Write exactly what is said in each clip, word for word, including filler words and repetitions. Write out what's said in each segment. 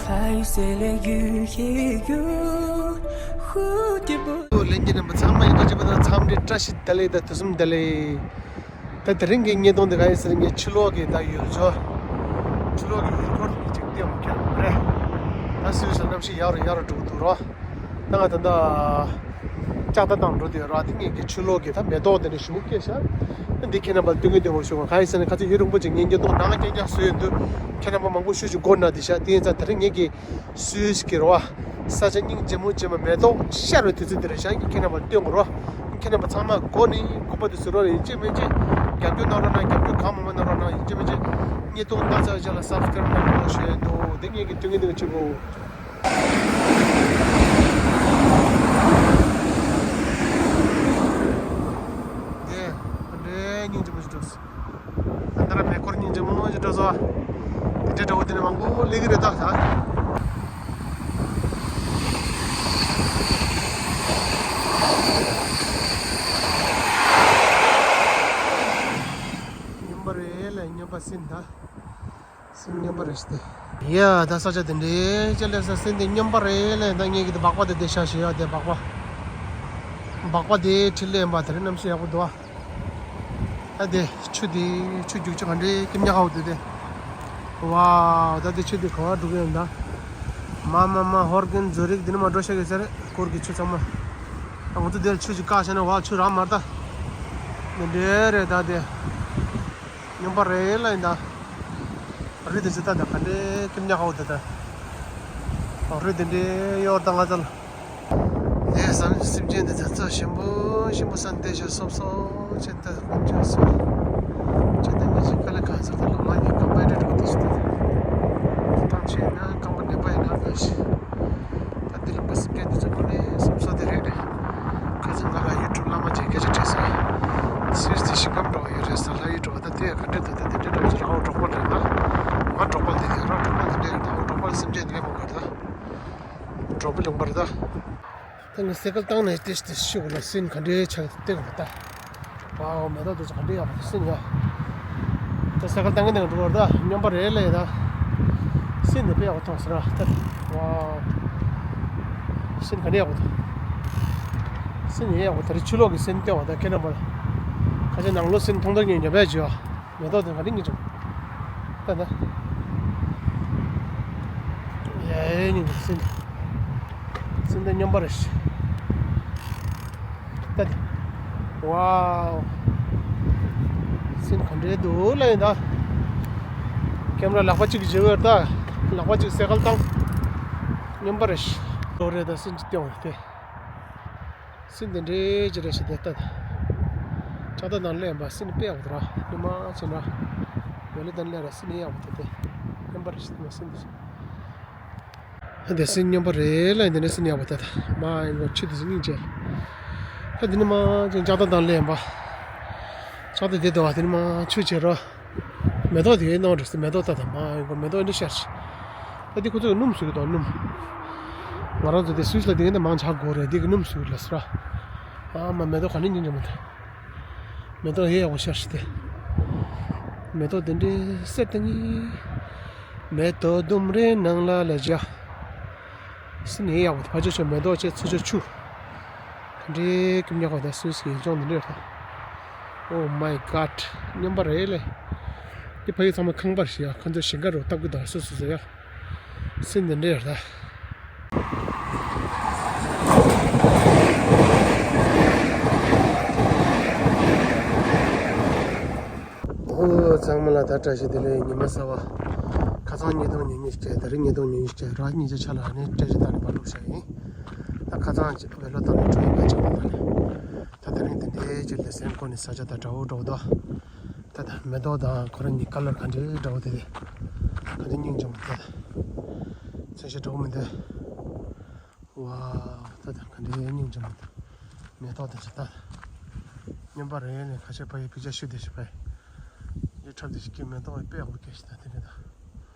ལྷ་ཡི་སྲས་ལས་ཡུལ་ཤེས་ཡུལ་ཤུགས་ཀྱི་བུ། ལྷན་རྒྱས་རྣམ་པ་ཚང་མ་ཡིན་གཅིག་པ་དང་འཚམས་འདྲི་བཀྲ་ཤིས་བདེ་ལེགས་དང་དུས་གསུམ་བདེ་ལེགས། ད་དེ་རིང་གི་བརྙན་ཐུང་འདི་ག་ཡིན་ཟེར་ན་ངས་ཕྱི་ལོགས་ཀྱི་ད་ཡུལ་ལྗོངས། ཕྱི་ལོགས་ཀྱི་ཡུལ་སྐོར་གྱི་ཅིག་བལྟས་འོང་ཁྱེད་རང་རེད། ད་སུད་སི་གནམ་གཤིས་ཡག་རུ་ཡག་རུ་འགྲོ་གི་འདུག་རོ། ད་ང་ད་ལྟ་ལྕགས་རྟ་བཏང་འགྲོ་དུས་ར་དེ་ངེད་ཀྱི་ཕྱི་ལོགས་ཀྱི་ད་མེ་ཏོག་དེ་འདྲ་ཞིག་སྐྱེས་ཤག་འདི་ཁྱེད་རྣམ་པར་སྟོན་གྱི་འདུག་ཞུ་ག་ཡིན་ཟེར་ན་ཁ་ཚིག་ཡུན་རིང་པོ་ཅིག་ངས་བརྙན་ཐུང་ནང་རྐྱང་རྐྱང་བཟོས་ཡོད་འདུག་ཁྱེད་རྣམ་པ་མང་པོ་ཤོས་ཅིག་མགོ་ན་དེ་ཤག་དེ་ཡིན་ཙང་དེ་རིང་ངེད་ཀྱི་སུད་སི་གི་རོ་ས་ཆ་སྙིང་རྗེ་མོ་ཅན་མ་མེ་ཏོག་ཤར་བའི་དུས་ཚོད་འདི་རེད་ཤག་ངས་ཁྱེད་རྣམ་པར་སྟོན་དགོས་རོ། ཁྱེད་རྣམ་པ་ཚང་མ་མགོ་ནས་སྐུད་པ་དེ་བཟོས་རོགས་ཡིན་གཅིག་མིན་གཅིག་རྒྱབ་སྐྱོར་གནང་རོགས་གནང་། རྒྱབ་སྐྱོར་གང་མང་མང་གནང་རོགས་གནང་། ཡིན་གཅིག་མིན་གཅིག་བརྙན་ཐུང་ལྟ་ཚར་རྗེས་ལ་སབ་སི་ཀ་རབ་གནང་རོགས་ཞུ་ཡས་འདུག་འདི་ངེད་ཀྱི་སྟོན་གྱི་འདུག་ཕྱི་པོ། དེ་འདྲའི་སྙིང་རྗེ་མོ་ཞིག་འགྲོ་སོང་། ད་ལྟ་ར་མེ་འཁོར་སྙིང་རྗེ་མོ་ཞིག་འགྲོ་སོང་། དེ་འདྲའི་འདྲ་བོ་དེ་ནས་མང་པོ་སླེབས་ཀྱི་རེད་ད་ད། སྨྱོན་པ་རེད་ལ་སྨྱོན་པ་སྲིན་ད། སྲིན་སྨྱོན་པ་རེད་ཤི་སྟེ། ཡ་ད་ས་ཆ་དེ་འདྲའི་ཅི་ལས་ས་སྲིན་དེ་སྨྱོན་པ་རེད་ལས། ད་ངེད་ཀྱི་དེ་སྦག་པ་དེ་དེ་ཤ་ཞེ་ཡ་དེ་སྦག་པ། སྦག་པ་དེ་འཕྲིན་ལས་ཡིན་པ་དེ་རིང་གནམ་གཤིས་ཡག་པོ་འདུག་ཨ། ད་དེ་ཆུ་དེ་ཆུ་རྒྱུག་ཆུ་ག་འདྲའི་སྐྱིད་ཉག་ཧའོ་དེ་དེ། ཝའོ་ད་དེ་ཆུ་དེ་ག་བ་འགྲོ་གི་ཡོད་ད། མ་མ་མ་ཧོར་གན་ཛུ་རིག་དེ་ནི་མ་འགྲོ་ཤ་གི་ཟེར་གུར་གི་ཆུ་ཚང་མ། ང་ཚོ་དེར་ཆུ་ཅིག་བཀག་བྱས་ན་ཝ་ཆུ་རག་མ་རེད་ད། དེ་འདྲའི་རེད་ད་དེ། སྨྱོན་པ་རེད་ལ་ཡིན་ད། རི་དེ་ཚོ་ད་ད་ག་འདྲའི་སྐྱིད་ཉག་ཧའོ་དེ་ད། རི་དེ་འདྲའི་གཡོར་ད་ང་ཚོ་ལ། དེ་བསམ་སེམས་ཅན་དེ་ཚོ་ཚོ་ཞིམ་པོ་ཞིམ་པོ་ས་འདི་ཞིག་སོབ་སོབ་བྱས་ད་ཁོང་ཚོ་སོ། ཅི་ད་ངེད་ཅིག་ག་ལ་གང་ཟག་ད་ལོ་ལ་ཡིན་རྐང་པ་འདྲ་འགྲོ་དེ་ཞིག་ད། ཐང་ཆད་ན་རྐང་པ་ནད་པ་ཡིན་ན་གང་ཞིག་ད་དེ་ལུང་པ་སེམས་ཅན་འདི་ཚོ་དངོས་གནས་སོ་སོ་དེ་རེད་རེད། ཁ་སང་ང་ལ་ཡུ་ཊུབ་བླ་མ་ཅིག་སྐད་ཆ་དྲིས་སོང་། སུད་སི་ཞིང་ཁམས་འགྲོ་བ་ཡོད་རེད་ཟེར། ལྷ་ཡུལ་འགྲོ་བ་ད་དེ་ག་འདྲ་ད་ད་དེ་འདྲ་འགྲོ་ཅི་ར་ཨོ་གྲོགས་པོ་རེད་ད། ང་གྲོགས་པོ་དེ་ར་གྲོགས་པོ་དེ་འདྲ་རེད་ད། ཨོ་གྲོགས་པོ་སེམས་ཅན་དེ་མང་ག་རེད་ད། གྲོགས་པོ་ལུང་པ་རེད་ད། ད་ངས་སེ་ཀལ་བཏང་ནས་ཏེ་ཏེ་ཤུགས་ལ་སྲིན་ག་འདྲའི་ཆགས་ཏེ་ག་ད། ཝའོ་མེ་ཏོག་དེ་ཚོ་ག་འདྲའི་ཡག་པོ་སྲིན་ཡ། ད་སེ་ཀལ་བཏང་གི་ནས་འགྲོ་བར་ད་སྨྱོན་པ་རེད་ལས་ད། སྲིན་དེ་དཔེ་ཡག་པོ་མཐོང་སོང་ར་ད། ཝའོ། སྲིན་ག་འདྲའི་ཡག་པོ་འདུག་སྲིན་ཡེ་ཡག་པོ་ད་རེས་ཕྱི་ལོགས་ཀྱི་སྲིན་ལྟེ་བ་ད་ཁྱེད་རྣམ་པ་ལ། ཁ་ཆེ་ནང་ལོགས་སྲིན་མཐོང་ཐོས་ཉན་ཉོ་བས་བྱོས་ཨ། མེ་ཏོག་དེ་ག་འདྲ་ཡིན་ཀྱང་། ད་ད། ཡ་ཡ་ཡིན་ཀྱང་སྲིན། སྲིན་དེ་སྨྱོན་པ་རེད་ཤག་ད་ད། ཝའོ། སྲིན་ག་འདྲའི་འདུག་ལ་ཡིན་ད། ཀེམ་ར་ལག་པ་གཅིག་བརྗེ་བར་ད། ལག་པ་གཅིག་སེ་ཀལ་བཏང་། སྨྱོན་པ་རེད་ཤག་ལོ་རེ་ད་སྲིན་གཅིག་སྟེང་བ་དེ། སྲིན་དེ་འདྲའི་ཅི་རེད་ཞེས་དེ་ལྟ། ལྕགས་རྟ་ནང་སླེབས་པ་སྲིན་དཔེ་ཡག་པོ་འདུག་ར། ཉི་མ་ཕྱིན་ར། ཡོ་ལེ་དང་སླེབས་ར་སྲིན་ཡག་པོ་དེ་དེ། སྨྱོན་པ་རེད་ཞེས་དེ་མ་སྲིན་དེ། དེ་སྲིན་སྨྱོན་པ་རེད་ལ་ཡིན་དེ་ནས་སྲིན་ཡག་པོ་དེ་དང་མ་ཡིན་གོ་ཆུ་དེ་སྲིན་སྙིང་རྗེ། ད་དེ་ནི་མ་ཅིག་ལྕགས་རྟ་དང་སླེབས་པ། ལྕགས་རྟ་དེ་དུ་བ་དེ་ནི་མ་ཆུ་བྱེད་རོ། མེ་ཏོག་དེ་གའི་ནང་རེད་ཟེར། མེ་ཏོག་ལྟ་དང་མ་ཡོང་གོ་མེ་ཏོག་འདི་ཤར་ཤི། ད་འདི་ཁོ་ཚོ་གི་སྣུམ་བཟོ་གི་འདུག་སྣུམ། ང་རང་ཚོ་དེ་སུད་སི་ལ་དེ་གའི་ནང་མང་ཆ་དགོས་རེད། འདི་གི་སྣུམ་བཟོ་གི་ལ་ཟེར། ཨ་མ་མེ་ཏོག་ག་ནས་ཉིན་ཉི་མ་དེ། མེ་ཏོག་ཡེ་ཡག་པོ་ཤར་ཤི་དེ། མེ་ཏོག་དེ་འདྲའི་སེར་ཏེ་ནི། མེ་ཏོག་ལྡུམ་རའི་ནང་ལ་ལ་བཞག་སྲིན་ཡེ་ཡག་པོ་དེ་ཕ་ཆོ་ཆོ་མེ་ཏོག་ཆེ་ཚུ་ཆོ་ཆུ། ག་འདྲའི་སྐྱིད་ཉག་པ་དང་སུད་སི་གི་ཡུལ་ལྗོངས་འདི་འདྲ་རེད་ད། Oh my god། སྨྱོན་པ་རེད་ལས། འདི་ཕ་ཡུལ་ཚང་མ་ཁང་པ་རེད་ཤག་ཡ། ཁོ་ཚོ་ཞིང་ཁ་རུ་བཏབ་གི་འདུག་སོ་སོ་སོ་ཡ། སྲིན་འདི་འདྲ་རེད་ད། ཨོ་ཚང་མ་ལ་ད་བཀྲ་ཤིས་བདེ་ལེགས། ཉི་མ་གསར་པ། ཁ་སང་ཉིས་སྟོང་ཉི་ཤུ་རྩ་གཅིག་ད་རེས་ཉིས་སྟོང་ཉི་ཤུ་རྩ་གཅིག་ར་གཉིས་ཆ་ཆ་ལ་ནི་བཀྲ་ཤིས་བདེ་ལེགས་པ་བླུགས་བཞག་ཡིན། ད་ཁ་སང་ཅིག་བེ་ལོ་བཏང་ནས་འགྲོ་ཡིན་པ་ཅིག་ད་ནི། ད་དེ་རིང་དེ་འདྲའི་ཅིག་ལ་སེམས་ཁོ་ནས་ས་ཆ་ད་འདྲ་བོ་འདྲ་བོ་འདུག་ད་ད་མེ་ཏོག་དང་ཁོ་རང་གཉིས་ཀ་ལར་ག་འདྲའི་འདྲ་བོ་དེ་རེད། ག་འདྲའི་སྙིང་རྗེ་མོ་དེ་རེད། ཚོན་ཞིག་འདྲ་བོ་མི་འདུག་ཝའོ། ད་ད་ག་འདྲའི་སྙིང་རྗེ་མོ་དེ། མེ་ཏོག་དེ་ཚོ་ད། སྨྱོན་པ་རེད་ནས་ཁ་ཤས་ཕ་ཡི་ཕི་ཅ་ཤུ་དེ་ཞིག་ཕ་ཡི། འདི་འཁྲབ་དེ་ཞིག་གི་མེ་ཏོག་དཔེ་ཡག་པོ་སྐྱེས་ཤིག་ད་དེ་འདྲ་ད།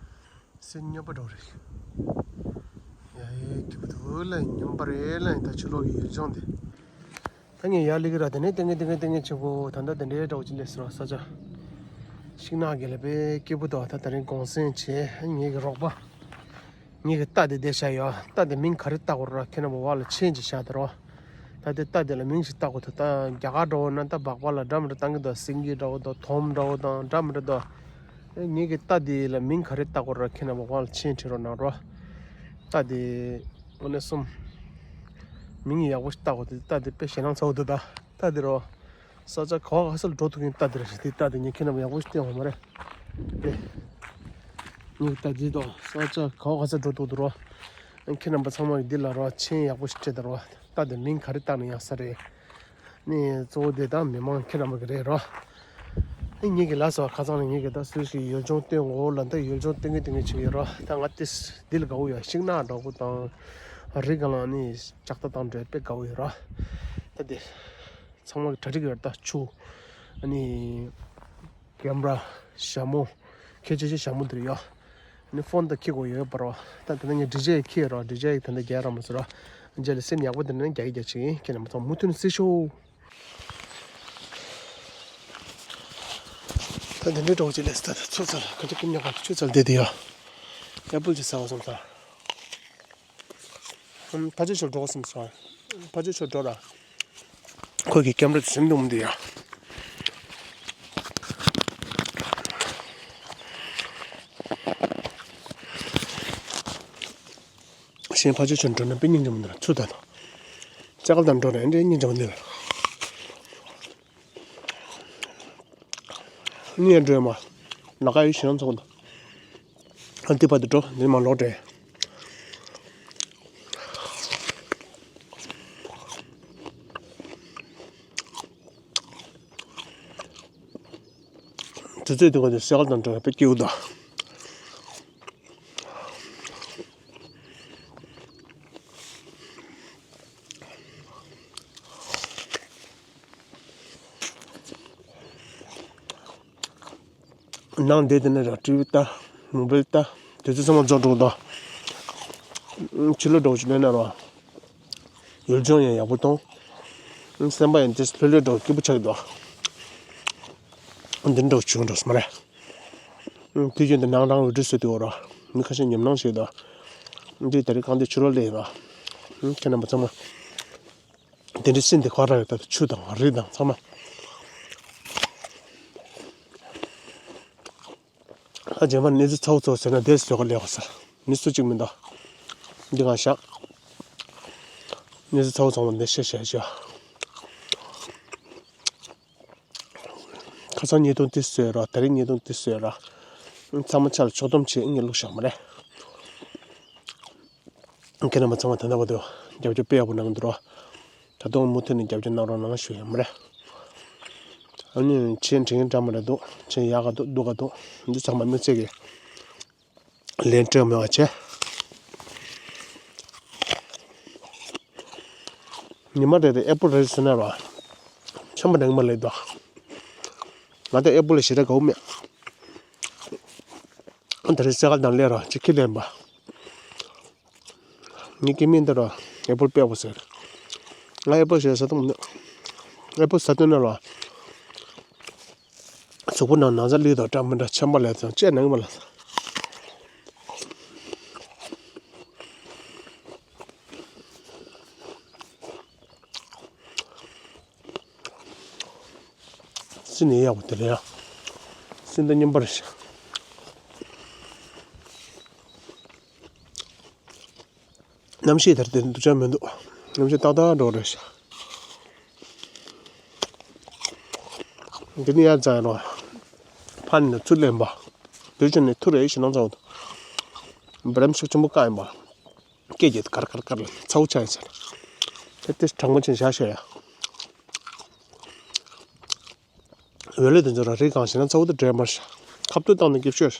སྲིན་སྨྱོན་པ་འདྲ་བོ་རེད། ཡ་ཡའི་སྐྱིད་པོ་འདུག་ལ་སྨྱོན་པ་རེད་ལ་ཡིན་ད་ཕྱི་ལོགས་ཀྱི་ཡུལ་ལྗོངས་དེ། ད་ངས་ཡར་སླེབས་ཀྱི་ར་དེ་ནས་ཏེང་ངེ་ཏེང་ངེ་ཏེང་ངེ་བྱེད་དགོས། ད་ལྟ་དེ་འདྲའི་འདྲ་བོ་ཅིག་སླེབས་སོང་ས་ཆ། ཤིང་ནགས་དགེ་ལེགས་དཔེ་སྐྱིད་པོ་འདུག་ད་དེ་རིང་གུང་སེང་བྱས་ངེད་ཀྱི་རོགས་པ། ངེད་ཀྱི་རྟ་དེ་བསྡད་བཞག་ཡོད། རྟ་དེ་མིང་ག་རེ་བཏགས་དགོས་རེད། ཁྱེད་རྣམ་པ་འོག་ལ་མཆན་ཅིག་བཞག་དང་རོགས། ད་དེ་རྟ་དེ་ལ་མིང་ཞིག་བཏགས་དགོས་འདུག་ད་རྒྱ་གར་འདྲ་བོ་ན་ད་སྦག་སྦག་ལ་འདྲ་མི་འདྲ་བཏང་གི་འདུག་སེང་གེ་འདྲ་བོ་དང་དོམ་འདྲ་བོ་དང་འདྲ་མི་འདྲ་འདུག་ཨེ། ངེད་ཀྱི་རྟ་དེ་ལ་མིང་ག་རེ་བཏགས་དགོས་རེད། ཁྱེད་རྣམ་པ་འོག་ལ་མཆན་བྲིས་རོགས་གནང་རོགས། རྟ་དེ་དངོས་གནས་གསུམ་མིང་ཡག་པོ་ཞིག་བཏགས་དགོས་འདུག་རྟ་དེ་དཔེ་ཞེད་སྣང་ཚ་བོ་འདུག་ད་རྟ་དེ་རོ། ས་ཆ་ག་བ་ག་ས་ལ་འགྲོ་ཐུབ་མཁན་རྟ་དེ་རེད། དེ་རྟ་དེ་ངས་ཁྱེད་རྣམས་ཡག་པོ་ཞིག་བསྟན་འོང་མ་རེད། དེ་ངས་རྟ་དེ་དང་ས་ཆ་ག་བ་ག་ས་འགྲོ་ཐུབ་འདུག་རོ། ཁྱེད་རྣམ་པ་ཚང་མ་གིས་འདི་ལ་རོ་མཆན་ཡག་པོ་ཞིག་སྤྲད་དང་རོ། རྟ་དེ་མིང་ག་རེ་བཏགས་ན་ཡག་ས་རེད། ནི་གཙོ་བོ་དེ་དང་མི་མང་ཁྱེད་རྣམ་པ་གི་རེད་རོ། ངས་ཀྱི་ལ་སོ་ཁ་སང་ནས་ངས་ཀྱི་ད་སུས་ཤིག་ཡུལ་ལྗོངས་སྟོན་འོ་ལ་འདི་ཡུལ་ལྗོངས་སྟོན་གི་སྟོན་གི་བྱེད་ཀྱི་རོ། ད་ང་དེ་འདི་ལ་དགའ་བོ་ཡོད། ཤིང་ནགས་འདྲ་བོ་དང་རི་སྒང་ལ་ནི་ལྕགས་རྟ་དང་འདྲ་དཔེ་དགའ་བོ་ཡོད་རོ། ད་དེ། ཚང་མ་གྲ་སྒྲིག་ཡོད་ད་ཆུ། ཨ་ནི། ཀེམ་ར། ཞྭ་མོ། ཁྱེད་ཆེ་ཆེ་ཞྭ་མོ་འདིར་ཡོད། ཨ་ནི་ཕོན་ད་ཁྱི་གོ་ཡོད་པར་བ། ད་དེ་ན་ངས་འདྲི་རྗེས་ཁྱི་རོ། འདྲི་རྗེས་ད་ནི་རྒྱ་ར་མ་ཟེར་རོ། རྗེས་ལ་སེམས་ཡག་པོ་དེ་ནི་རྒྱ་ཡི་རྒྱ་ཆེ་ཡིན། ཁྱེད་རྣམ་པ་ཚང་མུ་མཐུད་ནས་གཟིགས་ཤོག་ད་དེ་འདྲའི་གྲོགས་ཅིག་ལས་ད་ཚོ་ཚལ་ག་ཅི་ཀུན་ཉག་ག་ཆུ་ཚལ་བསྡད་དེ་ཡོད། ཨེ་པལ་ཅིག་ཟ་བ་སོང་ད། ཕ་ཆོས་ཆོས་འགྲོ་སེམས་སོང་། ཕ་ཆོས་ཆོས་འགྲོ་ར། ཁོ་གི་ཀེམ་ར་དེ་སེམས་སྡུག་མི་འདུག་ཡ། གཞན་ཕ་ཆོས་ཆོས་འགྲོ་ན་དཔེ་སྙིང་རྗེ་མི་འདུག་ཚུར་ད་ནོ། ཅ་ག་དང་འགྲོ་ན་འདྲེ་སྙིང་རྗེ་མི་འདུག་ནི་ཡ་འགྲོ་ཡ་མ། ལ་ཀ་ཡོད་ཞེ་ན་ཚོགས་འདུག་ཨ་འདི་བར་དུ་འགྲོ་འདི་མ་ལོག་འདྲེ། དུས་ཚོད་དུས་ག་དུས་སེ་གལ་དང་འདྲ་བའི་སྐྱེའུ་དང་། ནང་བསྡད་དེ་ནས་ར་ཊི་ཝི་ལྟ། མོ་བེལ་ལྟ། དེ་ཚོ་ཚང་མ་རྫོགས་འགྲོ་གི་འདུག་ཕྱི་ལོགས་འགྲོ་བ་ཞིག་ལས་ན་ར། ཡུལ་ལྗོངས་ཡང་ཡག་པོ་མཐོང་། སེམས་པ་ཡང་དེ་ལྷོད་ལྷོད་འགྲོ་སྐྱིད་པོ་ཆགས་ཀྱི་འདུག་འདི་འགྲོ་བྱུང་འགྲོ་སོང་མ་རེད། དེ་བཞིན་དུ་ནང་རང་འོས་འགྲུལ་བཟོས་འདུག་ར། མི་ཁ་ཤས་ཉམས་སྣང་བྱེད་འདུག་འདི་དེ་རིང་རྐང་སྟེགས་ཕྱི་ལོགས་སླེབས་ཡིན་ར། ཁྱེད་རྣམ་པ་ཚང་མ། དེ་འདྲའི་སྲིན་དེ་ག་ར་རེད་ད། ཆུ་དང་རི་དང་ཚང་མ། ཨ་རྗེས་མ་གནས་ཚུལ་ཚ་བོ་ཚ་བོ་ཟེར་ན་དེ་བཟོ་ག་ལས་གོ་ས། མི་སུ་གཅིག་མི་འདུག་འདི་གང་བཞག་གནས་ཚུལ་ཚ་བོ་ཚང་མ་འདི་བཤད་བཤད་བཤད། ཁ་སང་ཉེས་རྡུང་དེ་བཟོས་ར། དེ་རིང་ཉེས་རྡུང་དེ་བཟོས་ར། ཚང་མ་ཆ་ལ་ཕྱོགས་བསྡོམས་བྱེད་ཨིན་ལུགས་བཞག་མ་རེད། ཁྱེད་རྣམ་པ་ཚང་མ་ད་ལྟ་བར་དུ་རྒྱབ་སྐྱོར་དཔེ་ཡག་པོ་གནང་གི་འདུག་ར། ད་དུང་མུ་མཐུད་ནས་རྒྱབ་སྐྱོར་གནང་རོགས་གནང་ཞུ་ཡ་མ་རེད། ཨ་ནི་མཆན་འབྲི་མཁན་འདྲ་མི་འདྲ་འདུག་མཆན་ཡག་ག་འདུག་སྡུག་ག་འདུག་འདི་ཚང་མ་དམིགས་བསལ་གྱི་ལན་སྤྲོད་མེད་པ་བྱས། ཉི་མ་རེ་རེ་ཨེ་པོལ་རེ་ཟོས་ན་ར། ཆམ་པ་འདྲ་མ་ལེགས་འདུག་ང་ད་ཨེ་པོལ་ལ་ཞེ་དྲག་དགའ་བོ་མེད། ཨ་ད་རེས་སེ་གལ་དང་སླེབས་ར་ཅིག་ཁྱི་ལེན་པ། ངའི་སྐྱེ་དམན་འདི་ར་ཨེ་པོལ་དཔེ་ཡག་པོ་ཟེར། ང་ཨེ་པོལ་ཞེ་ཟ་དུང་མི་འདུག་ཨེ་པོལ་ཟ་དུས་ན་ར། གཟུགས་པོ་ནང་ན་ཚ་ལུད་དང་འདྲ་མི་འདྲ་ཆམ་པ་ལས་དང་བཅད་ནང་མ་ལ། སྲིན་ནི་ཡག་པོ་དེ་རེད་ཡ། སྲིན་ད་སྙན་པ་རེད་ཤག་གནམ་གཤིས་དེར་དེ་འདུག་ཆ་མི་འདུག་གནམ་གཤིས་ཏག་ཏག་འགྲོ་རེད་ཤག་འདི་ནི་ཡ་ཙང་རོ། ཕ་ནི་ཚུར་ལེན་པ། དེ་བྱས་ནས་ཐུ་རེ་ཞེ་ན་ཚ་བོ་འདུག་འབྲམ་ཤུགས་ཆེན་པོ་བཀག་ཡིན་པ། སྐད་རྒྱག་གར་གར་གར་ཚ་བོ་ཆགས་ཡིན་ཟེར། དེ་དེ་གྲང་མོ་ཅན་བཞག་ཤོག་ཡ། འོད་ལས་དེ་ཚོ་ར་རི་གང་ཞེ་ན་ཚ་བོ་དེ་འདྲེས་མར་ཤ། ཁ་བཏུད་བཏང་ནས་སྐྱིད་ཤོས།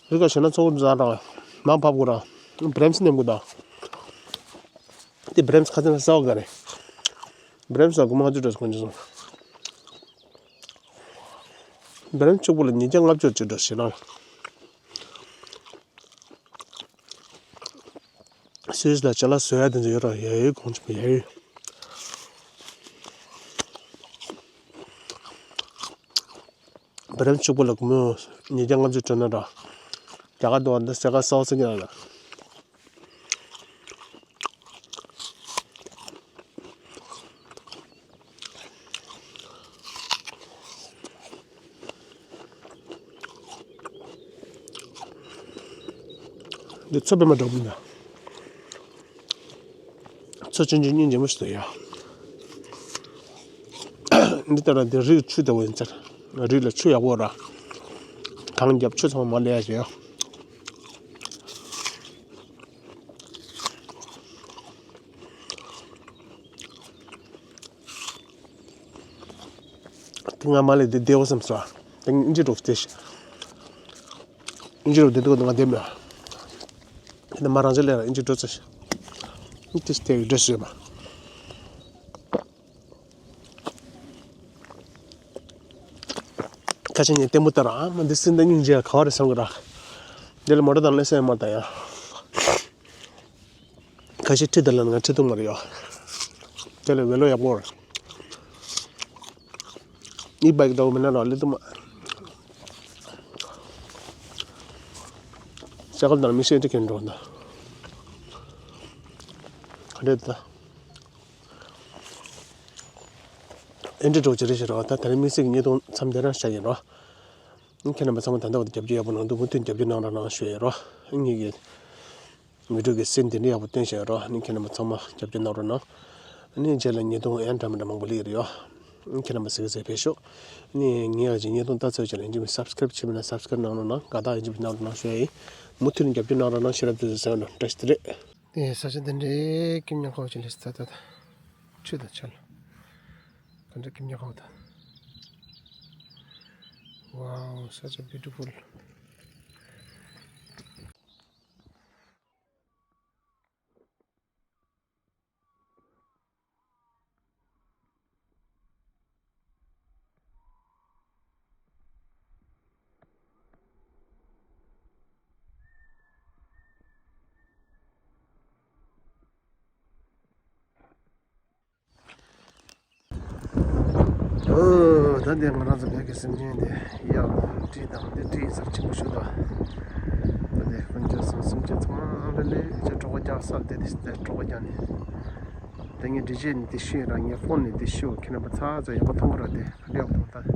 རི་གང་ཞེ་ན་ཚ་བོ་འཛག་རང་མར་ཕབ་དགོས་རང་། བྲེམས་ནེམ་དགོས་དང་། དེ་བྲེམས་ཁ་ཚན་ལ་ཟ་བ་ག་རེ། བྲེམས་ལ་སྒོར་མོ་ལྔ་བཅུ་འགྲོ་སོང་ཅི་སོང་། བྲེམས་གཅིག་པོ་ལ་ཉིས་བརྒྱ་ལྔ་བཅུ་ཅིག་འགྲོ་ཞེ་ན། སུད་སི་ལ་ཅ་ལག་བཟོ་ཡ་དེ་ཚོ་ཡོད་ར་ཡ་ཡོད་གོང་ཆེན་པོ་ཡ་ཡོད། བ་རན་ཕྱུག་པོ་ལ་སྒོར་མོ་ཉིས་བརྒྱ་ལྔ་བཅུ་སྤྲད་ན་འདྲ། རྒྱ་གར་དུ་བ་འདི་སེ་ག་སོགས་སེ་ཉག་ལ། འདི་ཚོ་པད་མ་འདྲ་པོ་འདུག་ཚོ་ཆུང་ཆུང་སྙིང་རྗེ་མོ་ཞིག་འདུག་ཡ། འདི་ལྟར་འདི་རིགས་ཆུ་ལྟ་བུ་ཡིན་ཚར། རིགས་ལ་ཆུ་ཡག་པོ་ར། གངས་རྒྱབ་ཆུ་ཚང་མ་ལས་ཡ་ཞེ་ཡ། དེ་ང་མ་ལས་དེ་བདེ་བོ་བསམ་སོང་། དེ་ཨིན་ཇི་འགྲོ་སྟེ་ཤི། ཨིན་ཇི་འགྲོ་བདེ་འདུག་ང་བདེ་མོ། དེ་མ་རང་ཅི་ལས་ཨིན་ཇི་འགྲོ་ཚེ་ཤི། དེ་སྟེ་འགྲོ་སོང་མ། ཁ་ཆེ་ཉེ་ལྟད་མོ་ལྟར་ཨ་མ་འདི་སྲིད་འདི་སྙིང་རྗེ་ག་བ་རེད་བསམ་གི་ར། འདི་ལ་མོ་ཊ་དང་ལེ་སེ་མ་ད་ཡ། ཁ་ཤས་ཁྲིད་དེ་ལ་ང་ཁྲིད་ཐུབ་མ་རེད་ཡོ། དེ་ལ་བེ་ལོ་ཡག་པོ་རེད། ཨི་བྷའིག་འདྲ་བོ་མིན་ན་ར་སླེབས་ཐུབ་མ། ཤ་ཁལ་དང་མི་ཤེས་ཏེ་ཁེན་འགྲོ་ན། ག་འདྲས་ད། ཨེ་འདྲས་འགྲོ་ཅི་རེད་ཤེས་རོགས་ད་ད་རེས་དམིགས་བསལ་གྱི་བརྙན་ཐུང་མཚམས་འདི་རང་བཞག་ཡིན་རོགས། ཁྱེད་རྣམ་པ་ཚང་མ་ད་ལྟ་བར་དུ་རྒྱབ་སྐྱོར་ཡག་པོ་གནང་འདུག་མུ་མཐུད་རྒྱབ་སྐྱོར་གནང་རོགས་གནང་ཞུ་ཡིན་རོགས། ངེད་ཀྱི་བི་ཌིའོ་གི་སེམས་འདི་འདྲ་ཡག་པོ་སྟོན་བཞིན་རོགས། ཨ་ནི་ཁྱེད་རྣམ་པ་ཚང་མ་རྒྱབ་སྐྱོར་གནང་རོགས་གནང་། ཨ་ནི་རྗེས་ལ་ཉེ་དོན་ཡང་འདྲ་མི་འདྲ་མང་པོ་སླེབས་ཀྱི་རེད་ཡོ། ཁྱེད་རྣམ་པ་གཟིགས་གཟིགས་ཕེབས་ཤོག་ཨ་ནི་ངའི་ཨ་ཅེ་ཉེ་དོན་ལྟ་ཚོད་ཅིག་ལ་ཡིན་གཅིག་མིན་སབ་སི་ཀ་རེབ་བྱེད་མིན་ན་སབ་སི་ཀ་རེབ་གནང་རོགས་གནང་། དགའ་རྟགས་ཡིན་གཅིག་མིན་གནང་རོགས་གནང་ཞུ་ཡ་ཡིན། མུ་མཐུད་ནས་རྒྱབ་སྐྱོར་གནང་རོགས་གནང་། ཤེས་རབ་དེ་ཚོ་ཟེར་བ་ནང་བཀྲ་ཤིས་བདེ་ལེགས། དེ་ས་ཆ་འདི་འདྲའི་ཀིམ་ཉ་ཁའོ་ཅིག་ལས་སི་ད་ད་ད། ཆུ་དང་ཆ་ལ། ག་འདྲ་ཀིམ་ཉ་ཁའོ་ད། Wow, such a beautiful. ཨོ། ད་འདི་ང་རང་ཚོ་བོད་ཀྱི་སེམས་ཅན་འདི་གཡག་དང་གྲི་དང་འདི་གྲི་ཡིན་ས་ཆེན་པོ་ཞིག་འདུག་ད་འདི་དཀོན་མཆོག་གསུམ་སེམས་ཅན་ཚང་མ་ལ་ལས་ཅེས་གྲོགས་པོ་རྒྱག་ས་དེ་དེ་དེ་གྲོགས་པོ་རྒྱག་ནས། ད་ངས་འདྲི་བྱེད་ནི་དེ་ཤི་ར་ངས་ཕོན་ནི་དེ་ཤི་ཁྱེད་རྣམ་པ་ཚ་ཚ་ཡག་པོ་མཐོང་གི་ར། དེ་ག་ལེགས་མཐོང་ད།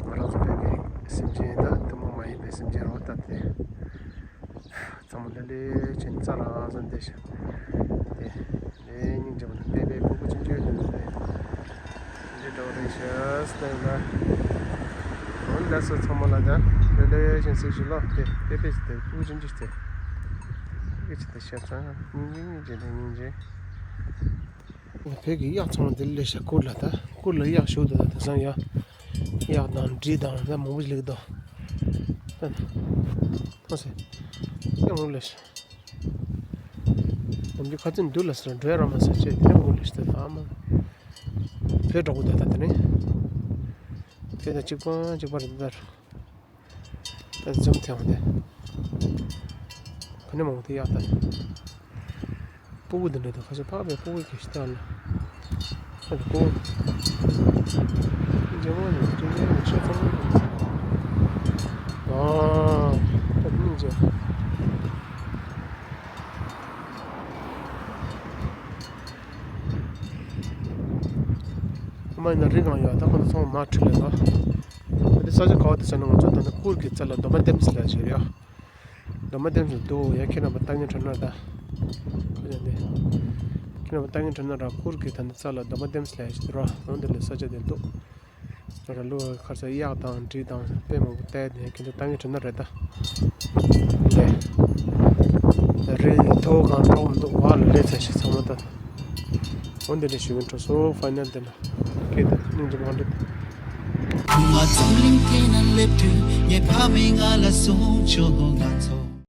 ང་རང་ཚོ་བོད་ཀྱི་སེམས་ཅན་ད་ཐུན་མོང་མ་ཡིན་པའི་སེམས་ཅན་རོ་ད་དེ། ཚང་མ་ལྷོད་ལྷོད་བྱས་ནས་རྩྭ་རང་ཟ་བསྡད་ཤག་དེ་ལས་སྙིང་རྗེ་པོ་དང་དཔེ་དཔེ་སྤུ་གུ་ཆུང་ཆུང་ཡོད་དུས་དེ་འདི་འདྲ་བོ་རེད་ཤག་ཟེར་ན། འོ་ལགས་སོ། ཚང་མ་ལ་ད་ལྷོད་ལྷོད་བྱས་ནས་གཟིགས་ཤིག་ལོ། དེ་དཔེ་དཔེ་ཞིག་དེ་སྤུ་གུ་ཆུང་ཆུང་ཞིག་དེ་དཔེ་ཞིག་དེ་ཤ་ཚང་སྙིང་རྗེ་སྙིང་རྗེ་དང་སྙིང་རྗེ། བོད་ཀྱི་གཡག་ཚང་མ་འདི་ལས་ཤག་གུར་ལ་ད་གུར་ལ་གཡག་ཞུགས་འདུག་ད་དེང་སང་ཡ། གཡག་དང་འབྲི་དང་ད་མང་པོ་ཞིག་སླེབས་འདུག་ད་ད་སེ་གཡག་མང་པོ་སླེབས་ཤག་ནམ་རྒྱུན་ཁ་རྩང་འདུག་ལ་ཟེར་འགྲོ་ཡ་རང་མ་ཟེར་བྱས་དེ་མང་པོ་སླེབས་ཤག་ད་ཨ་མ། བོད་འགྲོ་དགོས་ད་ད་དེ་ནས་དེ་ད་གཅིག་པ་གཅིག་པ་རེད་ད། ད་འཛུམ་ཐེངས་དེ། ཁ་ནས་མང་པོ་དེ་གཡག་ད། སྤུ་གུ་འདི་འདྲ་དང་ཁ་ཤས་ཕག་པའི་སྤུ་གུ་གི་ཤི་ཐག་ལ། ཁ་ནས་སྤུ་གུ། ཇེ་མང་ནས་ཇེ་མང་ནས་ཆེ་ཚང་མ། ཨ། ད་སྙིང་རྗེ། ཨ་མ་ཡིན་ན་རི་གང་ཡོད་ད་ཁོ་ཚོ་ཚང་མ་མར་ཁྲིད་ལས་ད། འདི་ས་ཆ་ག་བ་དེ་ཟེར་ན་ང་ཚོ་ད་ནི་གུར་གྱི་རྩ་ལ་རྡོ་མ་ལྟེམ་ཟེར་ལ་བྱེད་རེད་ཡ། རྡོ་མ་ལྟེམ་ཟེར་འདུག་ཡ། ཁྱེད་རྣམ་པ་ལྟ་ཉན་དྲན་ན་ད། ཁ་ཆ་འདི། ཁྱེད་རྣམ་པ་ལྟ་ཉན་དྲན་ན་ར་གུར་གྱི་ད་ནི་རྩ་ལ་རྡོ་མ་ལྟེམ་ཟེར་ལ་བྱེད་རོ། འོན་ཏེ་ལས་ས་ཆ་དེ་འདུག་ད་ར་ལུ་ཁར་ས་གཡག་དང་འབྲི་དང་དཔེ་མང་པོ་བལྟས་ནས་ཁྱེད་ཚོ་ལྟ་ཉན་དྲན་ན་རེད་ད། འདི། རི་ཐོག་གང་འགྲོ་མི་འདུག་བ་ལ་ལས་ཚ་ཞིག་ཚང་མ་ད། འོ་འདི་འདྲ་ཞུ་གི་འགྲོ་སོང་། ཕའི་ནལ་འདི་ལ་སྐད་དང་སྙིང་རྗེ་མ་འདྲི། ང་འཛམ་གླིང་སྟེང་ན་སླེབས་དུས་ངའི་ཕ་མས་ང་ལ་གསུངས་བྱུང་། ང་ཚོ།